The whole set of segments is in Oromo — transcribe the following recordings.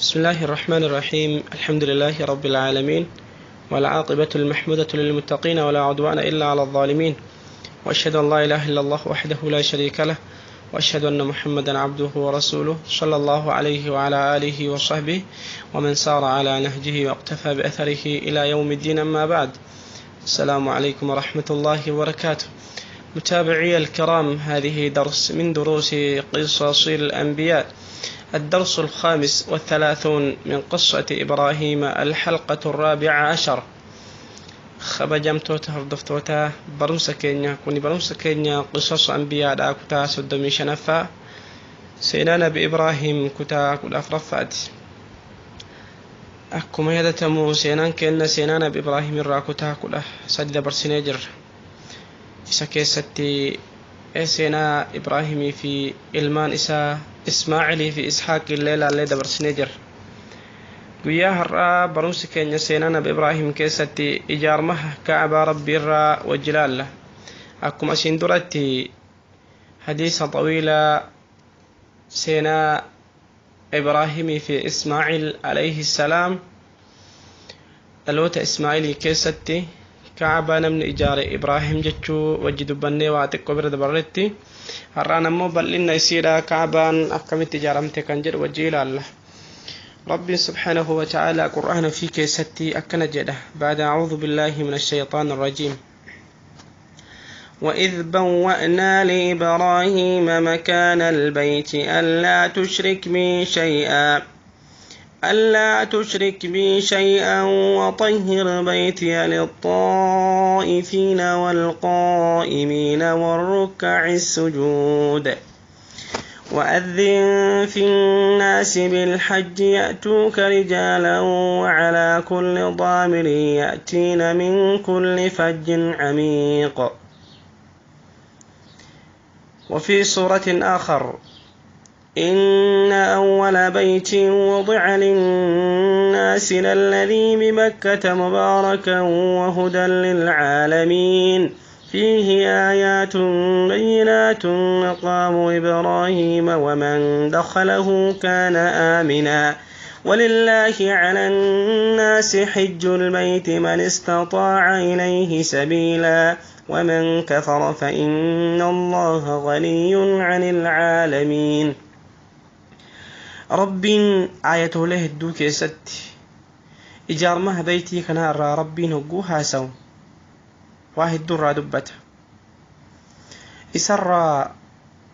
بسم الله الرحمن الرحيم. الحمد لله رب العالمين، والعاقبة المحمودة للمتقين، ولا عدوان إلا على الظالمين، وأشهد أن لا إله إلا الله وحده لا شريك له، وأشهد أن محمدا عبده ورسوله صلى الله عليه وعلى آله وصحبه ومن سار على نهجه واقتفى بأثره إلى يوم الدين. أما بعد، السلام عليكم ورحمة الله وبركاته. متابعي الكرام، هذه درس من دروس قصص الأنبياء، الدرس 35 من قصة إبراهيم، الحلقة 14. Kabajamtoota hordoftoota barumsa keenya kuni, barumsa keenya qisas anbiyaadha, kutaa 35ffaa, seenaa Nabi Ibraahim kutaa 14ffaati. Akkuma yaadatamu, seenaan keenya seenaa Nabi Ibraahim irraa kutaa 13 dabarsinee jirra. Isa keessatti seenaa Ibraahimii fi ilmaan isaa Ismaa'ilii fi Ishaaq illee ilaallee dabarsinee jirra. Guyyaa har'aa barumsi keenya seenaa Nabi Ibraahim keessatti ijaarmaha Ka'abaa Rabbii irraa wajji ilaalla. Akkuma asiin duratti hadiisa xawiilaa seenaa Ibraahimii fi Ismaa'il alayhi salaam, dhaloota Ismaa'ilii keessatti Ka'abaa namni ijaare Ibraahim jechuu wajji dubbannee waa xiqqoo bira dabarretti, har'aan ammoo bal'inna isiidha, Ka'abaan akkamitti ijaaramte kan jedhu wajji ilaalla. ربي سبحانه وتعالى قرآن في كيستي أكن جده بعد أعوذ بالله من الشيطان الرجيم: وإذ بوأنا لإبراهيم مكان البيت ألا تشرك بي شيئا وطهر بيتي للطائفين والقائمين والركع السجود وأذن في الناس بالحج يأتوك رجالا وعلى كل ضامر يأتين من كل فج عميق. وفي سورة آخر: إن أول بيت وضع للناس للذي ببكة مباركا وهدى للعالمين فيه آيات بينات مقام إبراهيم ومن دخله كان آمنا ولله على الناس حج البيت من استطاع إليه سبيلا ومن كفر فإن الله غني عن العالمين. Rabbiin aayatoolee hedduu keessatti ijaarmaha beeytii kanaa irraa Rabbiin hogguu haasawu waa hedduu irraa dubbata. Isarraa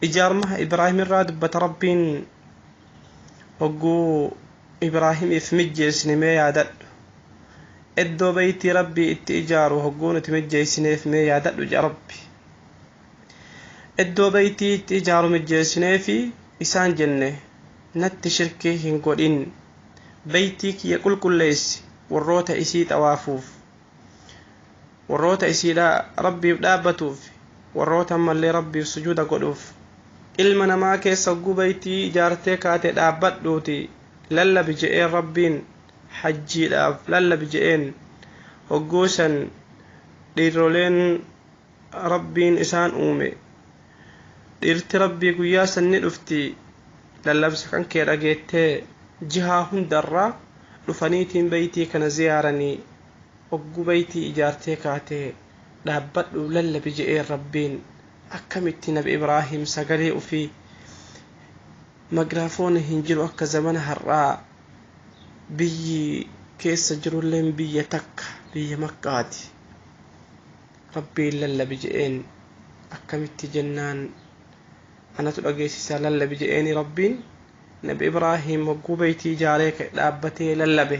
ijaarmaha Ibraahim irraa dubbata. Rabbiin hogguu Ibraahimiif mijjeessine mee yaadadhu, iddoo beeytii Rabbii itti ijaaru hogguu nuti mijjeessineef mee yaadadhu jedha Rabbi. Iddoo beeytii itti ijaaru mijjeessineefi isaan jenne, natti shirkii hin godhin, beeytii kiyya qulqulleessi warroota isii xawaafuuf, warroota isiidha Rabbiif dhaabbatuuf, warroota ammallee Rabbiif sujuuda godhuuf. Ilma namaa keessa hogguu beeytii ijaartee kaate dhaabbadhuuti lallabi je'een. Rabbiin hajjiidhaaf lallabi je'een. Hogguu san dhiiroleen Rabbiin isaan uume, dhiirti Rabbii guyyaa san ni dhufti, lallabsa kan kee dhageettee jihaa hundarraa dhufaniitiin beeytii kana ziyaaranii. Hogguu beeytii ijaartee kaatee dhaabbadhu lallabi je'een Rabbiin. Akkamitti Nabi Ibraahim sagalee ufii, magraafoonni hin jiru akka zamana har'aa, biyyi keessa jirulleen biyya takka, biyya Makkaati. Rabbiin lallabi je'een. Akkamitti jennaan, anatu dhageessisaa, lallabi je'eeni Rabbiin. Nabi Ibraahim hogguu beeytii ijaaree ka'e dhaabbatee lallabe.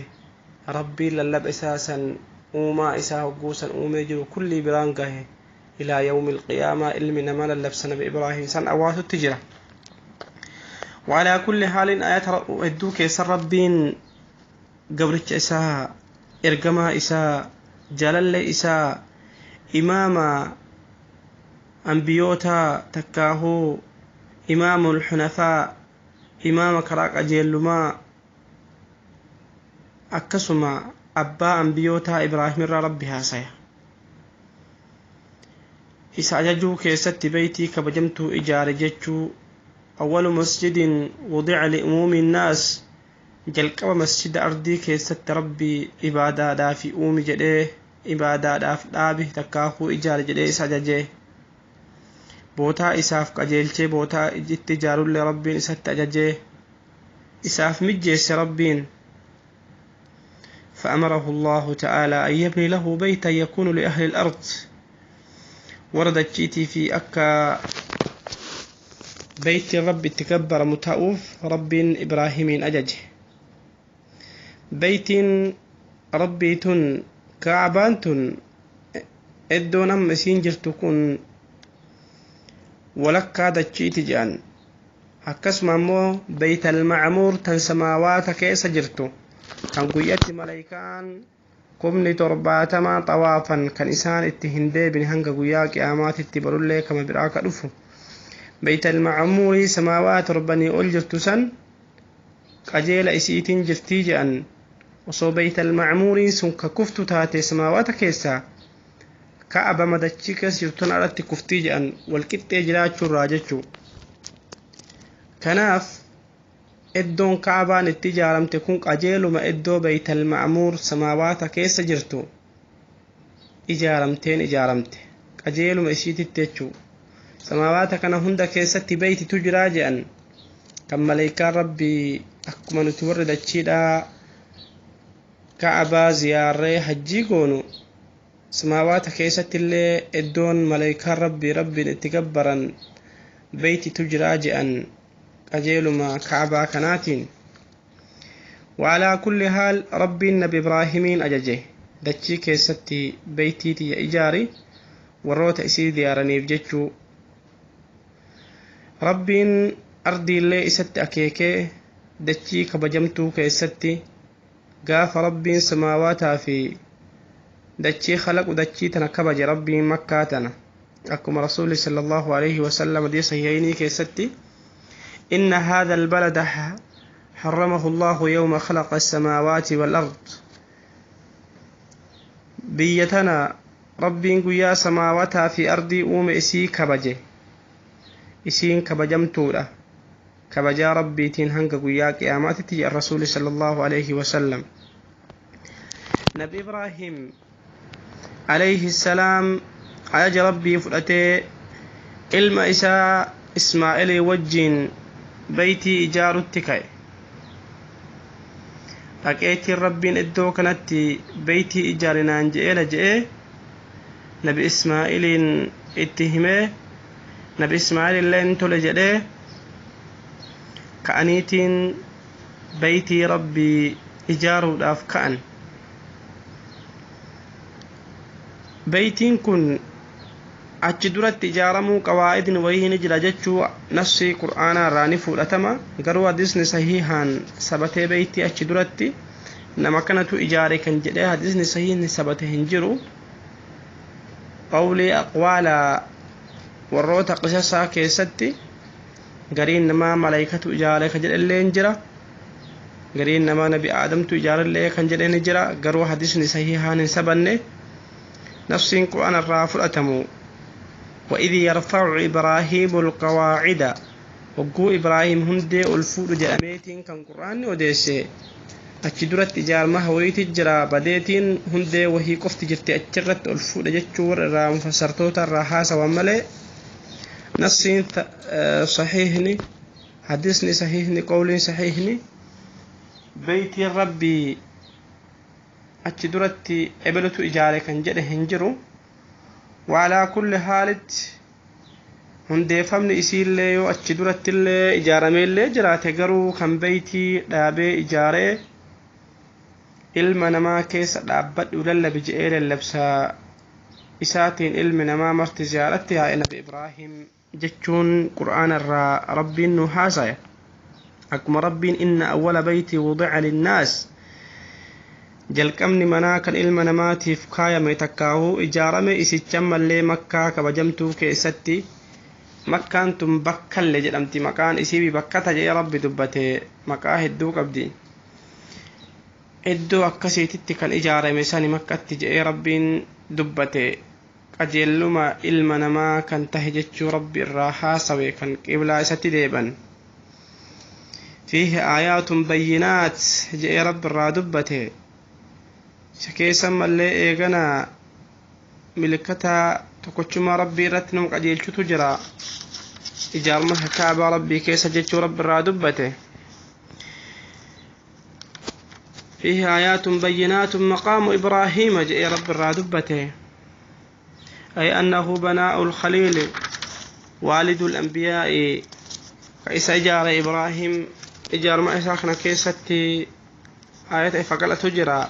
Rabbiin lallaba isaa san uumaa isaa hogguu san uumee jiru kullii biraan gahe. Ilaa yawmi alqiyaamaa ilmi namaa lallabsa Nabi Ibraahim san awwaatutti jira. وعلى كل حال، آيات hedduu keessa Rabbiin gabricha isaa, ergamaa isaa, jaalallee isaa, imaama ambiyoota takkaahuu imaamul xunafaa, imaama karaa qajeellumaa, akkasuma abbaa ambiyootaa Ibraahim irraa Rabbi haasaya. Isa ajajuu keessatti beeytii kabajamtuu ijaare jechuu, أول مسجد وضع لعموم الناس. Jalqaba masjida ardii keessatti Rabbii ibaadaadhaaf uumi jedhee, ibaadaadhaaf dhaabi takkaahuu ijaari jedhee isa ajajee, bootaa isaaf qajeelchee, bootaa itti ijaarullee Rabbiin isatti ajajee isaaf mijjeesse Rabbiin. فأمره الله تعالى أن يبني له بيتا يكون لأهل الأرض. وردت جيتي في أكا بيت الرب تكبر متأوف رب إبراهيم أججه. بيت ربي تن كعبان تن إدو نم isiin jirtu kun walakkaa dachiiti jedhan. Akkasuma ammoo Beytal Macmuur tan samaawaata keessa jirtu, kan guyyatti malaayikaan 70,000 xawaafan, kan isaan itti hin deebine hanga guyyaa qiyaamaatitti, barullee kama biraa ka dhufu, Beytal Macmuurii samaawaa torbanii ol jirtu san qajeela isiitiin jirtii jedhan. Osoo Beytal Macmuuriin sun ka kuftu taate samaawaata keessaa, Ka'aba madachii keessa jirtu alatti kuftii jedhan, walqixxee jiraachuurraa jechuu. Kanaaf iddoon Ka'abaan itti ijaaramte kun qajeeluma iddoo Beytal Ma'muur samaawaata keessa jirtu ijaaramteen ijaaramte, qajeeluma isiititti jechuu. Samaawaata kana hunda keessatti beytitu jiraa jedhan, kan maleekaan Rabbii akkuma nuti warri dachiidhaa Ka'abaa ziyaarree hajjii goonu, samaawaata keessatti illee iddoon maleekaan Rabbii Rabbiin itti gabbaran beytitu jiraa jedhan, qajeeluma Ka'abaa kanaatiin. وعلى كل حال ربي النبي إبراهيمين أججه dachii keessatti beytii tiyya ijaari warroota isii ziyaaraniif jechuu. Rabbiin ardiillee isatti akeekee dachii kabajamtuu keessatti, gaafa Rabbiin samaawaataa fi dachii khalaqu dachii tana kabaje Rabbiin Makkaa tana, akkuma Rasuuli sallallahu alaihi wasallam hadiisa sahihaynii keessatti: إن هذا البلد حرمه الله يوم خلق السماوات والأرض. Biyya tana Rabbiin guyyaa samaawataa fi ardii uume isii kabaje, isiin kabajamtuudha kabajaa Rabbiitiin hanga guyyaa qiyaamaatitti jedha Rasuuli sallallahu alaihi wasallam. Nabi Ibraahim alayhi salaam ajaja Rabbii fudhatee ilma isaa Ismaa'ilii wajjiin beytii ijaarutti ka'e. Dhaqeetiin Rabbiin iddoo kanatti beytii ijaarinaan je'eela je'ee Nabi Ismaa'iliin itti himee, Nabi Ismaa'il illeen tole jedhee, ka'aniitiin beytii Rabbii ijaaruudhaaf ka'an. Beytiin kun achi duratti ijaaramuu qawaa'idni wayii ni jira jechuu nassi Qur'aanaa irraa ni fudhatama, garuu hadisni sahihaan sabatee beytii achi duratti nama kanatu ijaare kan jedhee hadisni sahiihni sabate hin jiru. Qawlii aqwaala warroota qisasaa keessatti gariin namaa malaayikatu ijaare kan jedhellee hin jira, gariin namaa Nabi Aadamtu ijaarellee kan jedhe ni jira, garuu hadisni sahihaan hin sabanne. Nafsiin Qur'aana irraa fudhatamu: وإذ يرفع إبراهيم القواعد، وقو إبراهيم هندي الفود جأميتين كان قرآن وديسي achi duratti ijaarma wayiiti jira badeetiin hundee wahii qofti jirti achirratti ol fuudha jechuu warra irraa mufassartoota irraa haasawan malee, nassiin sahiihni, hadisni sahiihni, qawliin sahiihni beytiin Rabbii achi duratti ebelutu ijaare kan jedhe hin jiru. وعلى كل haalitti hundeeffamni isiillee yoo achi durattillee ijaarameellee jiraate, garuu kan beytii dhaabee ijaaree ilma namaa keessa dhaabbadhu lallabi je'ee lallabsaa isaatiin ilmi namaa marti ziyaaratti yaa'e Nabi Ibraahim jechuun Qur'aana irraa Rabbiin nu haasaya. Akkuma Rabbiin: إن أول بيت وضع للناس، jalqabni manaa kan ilma namaatiif kaayame takkaahuu ijaarame isichan mallee Makkaa kabajamtuu keessatti. Makkaan tun Bakkalle jedhamti, maqaan isii Bakkata jedhee Rabbi dubbate, maqaa hedduu qabdi. Iddoo akkasiititti kan ijaarame sani Makkatti jedhee Rabbiin dubbate, qajeelluma ilma namaa kan tahe jechuu Rabbi irraa haasawe, kan qiblaa isatti deeban. Fiihi aayaatun bayyinaat je'ee Rabbi irraa dubbate. Isa keessa mallee eegana milikkata tokkochummaa Rabbii irratti nama qajeelchutu jira. Ijaarma Kaabaa Rabbii keessa jechuu Rabbi irraa dubbate. فيه آيات بينات مقام إبراهيم جاء رب الرادبته أي أنه بناء الخليل والد الأنبياء كيس إجار إبراهيم إجار ما إساخنا كيستي آية فقالت تجرى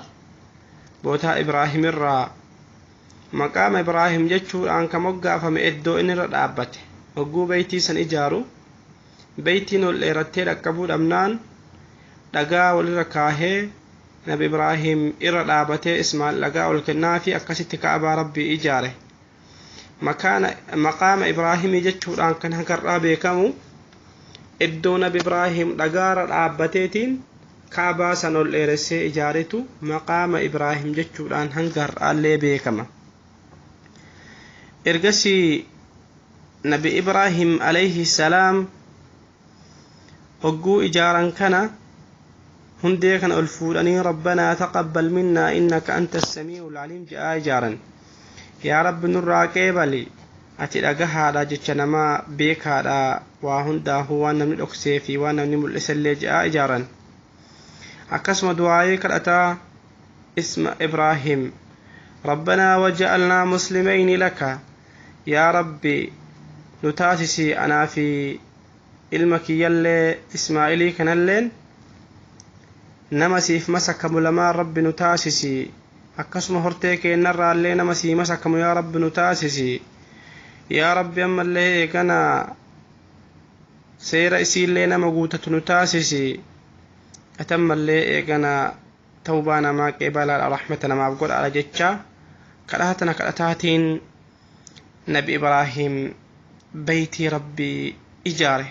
بوتا إبراهيم الرا مقام إبراهيم جتشو أن كمقا فمئدو إن الرابته وقو بيتي سن إجارو بيتي نول إرتي لكبول أمنان dhagaa walirra kaahee Nabi Ibraahim irra dhaabatee Ismaa'il dhagaa ol kennaafi akkasitti Ka'abaa Rabbii ijaare. Maqaama Ibraahimii jechuudhaan kan hankarraa beekamu iddoo Nabi Ibraahim dhagaarra dhaabbateetiin Ka'abaa san ol dheeressee ijaaretu maqaama Ibraahim jechuudhaan hanga har'aallee beekama. Ergasii Nabi Ibraahim alayhi salaam hogguu ijaaran kana hundee kana ol fuudhanii rabbanaa taqabbal minnaa innaka anta as-samii'ul aliim je'aa ijaaran. Yaa Rabbi nurraa qeebali, ati dhagahaadha jecha namaa beekaadha, waa hundaafuu waan namni dhoksee fi waan namni mul'isellee je'aa ijaaran. Akkasuma du'aayee kadhataa isma Ibraahim rabbanaa waja'alnaa muslimayni laka, yaa Rabbi nu taasisi anaa fi ilma kiyyallee Ismaa'ilii kanalleen nama siif masakamu lamaan Rabbi nu taasisi, akkasuma hortee keennarraallee nama sii masakamu yaa Rabbi nu taasisi. Yaa Rabbi ammallee eegana seera isiillee nama guutatu nu taasisi. Atammallee eegana tawbaa namaa qeebalaadha rahmata namaaf godhaadha jecha kadhaa tana kadhataatiin Nabi Ibraahim baytii Rabbii ijaare.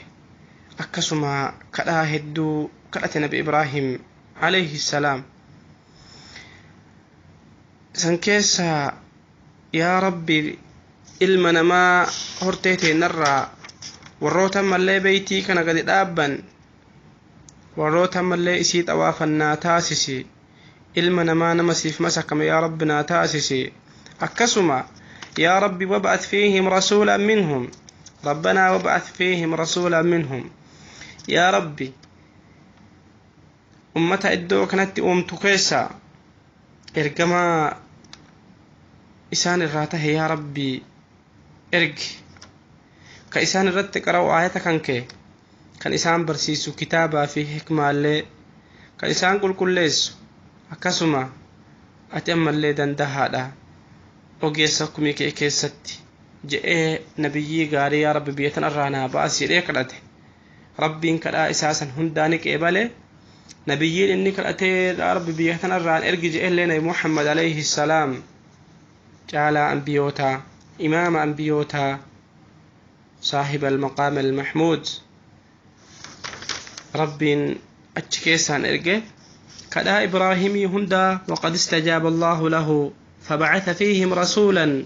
Akkasuma kadhaa hedduu kadhate Nabi Ibraahim alayhi salaam. San keessa yaa Rabbi ilma namaa hortee teennarraa warroota ammallee baytii kana gadi dhaabban warroota ammallee isii xawaafannaa taasisi, ilma namaa nama siif masakame yaa Rabbi naa taasisi. Akkasuma yaa Rabbi wab'ath fiihim rasuulan minhum, rabbanaa wab'ath fiihim rasuulan minhum, yaa Rabbi ummata iddoo kanatti uumtu keessa ergamaa isaan irraa tahe yaa Rabbi ergi, ka isaan irratti qara'u aayata kan kee, kan isaan barsiisu kitaabaa fi hikmaallee, kan isaan qulqulleessu, akkasuma ati ammallee dandahaadha ogeessa hukumii kee keessatti je'ee nabiyyii gaarii yaa Rabbi biyya tanarraa naa baasi jedhee kadhate. Rabbiin kadhaa isaa san hundaa ni qeebale. Nabiyyiin inni kadhatee yaa Rabbi biyya tanarraan ergi je'ellee Nabi Muhammad alayhi salaam caalaa ambiyootaa, imaama ambiyootaa, saahiba almaqaam almahmuud Rabbiin achi keessaan erge. Kadhaa Ibraahimii hundaa waqad istajaaba Allahu lahu fabacatha fiihim rasuulan,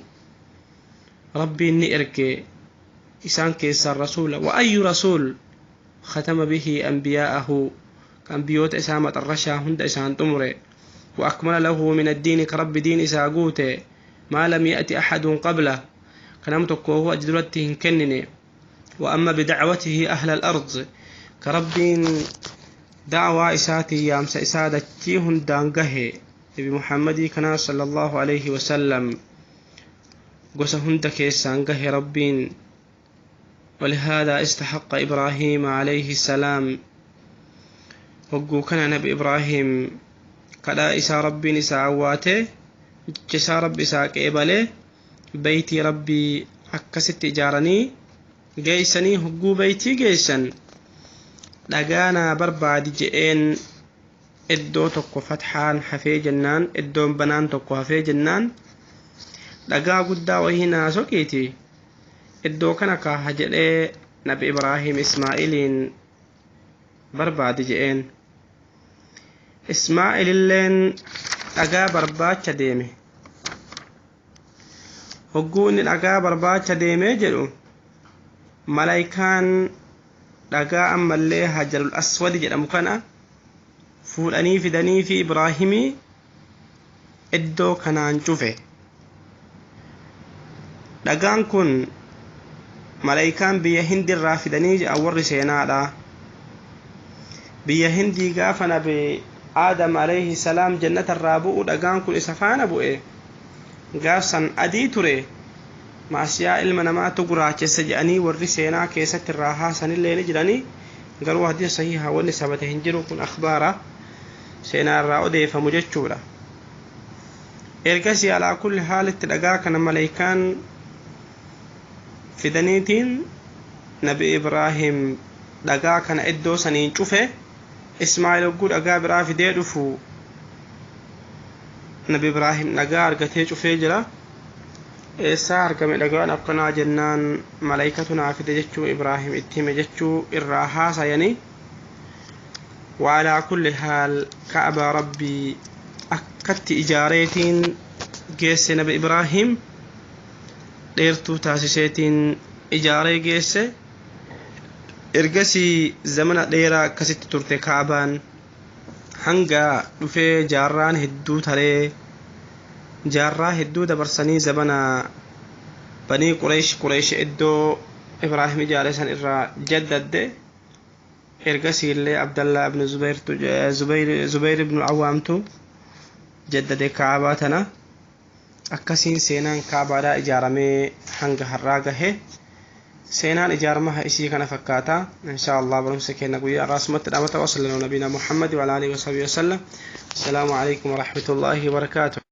Rabbiin ni erge isaan keessaan rasuula. Wa ayyu rasuul khatama bihi anbiyaa'ahu, ka ambiyoota isaa maxarrashaa hunda isaan xumure. Wa akmala lahu min addiini, ka Rabbi diin isaa guute, maa lam ya'ti axadun qablah, ka nam tokkoohu aji duratti hin kennine. Wa amma bidacwatihi ahla al-ard, ka Rabbiin da'waa isaatii yaamsa isaa dachii hundaan gahe Nabi Muhammadii kanaa sallallahu alayhi wasallam gosa hunda keessaan gahe Rabbiin. ولهذا استحق إبراهيم عليه السلام hogguu kana Nabi Ibraahim kadhaa isaa Rabbiin isaa awwaate, jecha isaa Rabbi isaa qeebalee baytii Rabbii akkasitti ijaaranii geeysanii. Hogguu baytii geeysan dhagaa naa barbaadi je'een, iddoo tokko fatxaan hafee jennaan, iddoon banaan tokko hafee jennaan, dhagaa guddaa wahii naa soqiiti iddoo kana kaaha jedhee Nabi Ibraahim Ismaa'iliin barbaadi je'een. Ismaa'ililleen dhagaa barbaacha deeme. Hogguu inni dhagaa barbaacha deemee jedhu malaayikaan Dhagaa ammallee Hajarul Aswad jedhamu kana fuudhanii fidanii fi Ibraahimii iddoo kanaan cufe. Dhagaan kun malaayikaan biyya Hindiirraa fidanii jedhan warri seenaadha. Biyya Hindii gaafa Nabi Aadam alayhi salaam jannatarraa bu'u dhagaan kun isa faana bu'e. Gaafsan adii ture. Maasiyaa ilma namaatu gurraachessa jedhanii warri seenaa keessatti irraa haasanillee ni jiranii, garuu hadiisa sahihaa wanni sabate hin jiru. Kun akhbaara seenaa irraa odeeffamu jechuudha. Ergasii alaa kulli haalitti dhagaa kana malaayikaan fidaniitiin Nabi Ibraahim dhagaa kana iddoo saniin cufe. Ismaa'il hogguu dhagaa biraa fidee dhufu Nabi Ibraahim dhagaa argatee cufee jira. Eessaa argame dhagaan akkanaa jennaan malaayikatu naa fide jechuu Ibraahim itti hime jechuu irraa haasayanii. Waalaa kulli haal Ka'abaa Rabbii akkatti ijaareetiin geesse Nabi Ibraahim dheertuu taasiseetiin ijaaree geesse. Ergasii zamana dheeraa akkasitti turte Ka'abaan, hanga dhufee jaarraan hedduu taree jaarraa hedduu dabarsanii zamana Banii Qureesh, Qureesh iddoo Ibraahim ijaare san irraa jaddadde. Ergasii illee Abdallah ibn Zubayr ibn Awwaamtu jaddade Kaabaa tana. Akkasiin seenaan Kaabaadhaa ijaaramee hanga har'aa gahe. Seenaan ijaarmaha isii kana fakkaata. Insha Allah barumsa keenya guyyaa har'aa asumatti dhaabata. Wa sallallahu nabiyina Muhammad wa ala alihi wa sahbihi wa sallam. Assalaamu alaikum wa rahmatullahi wa barakaatuh.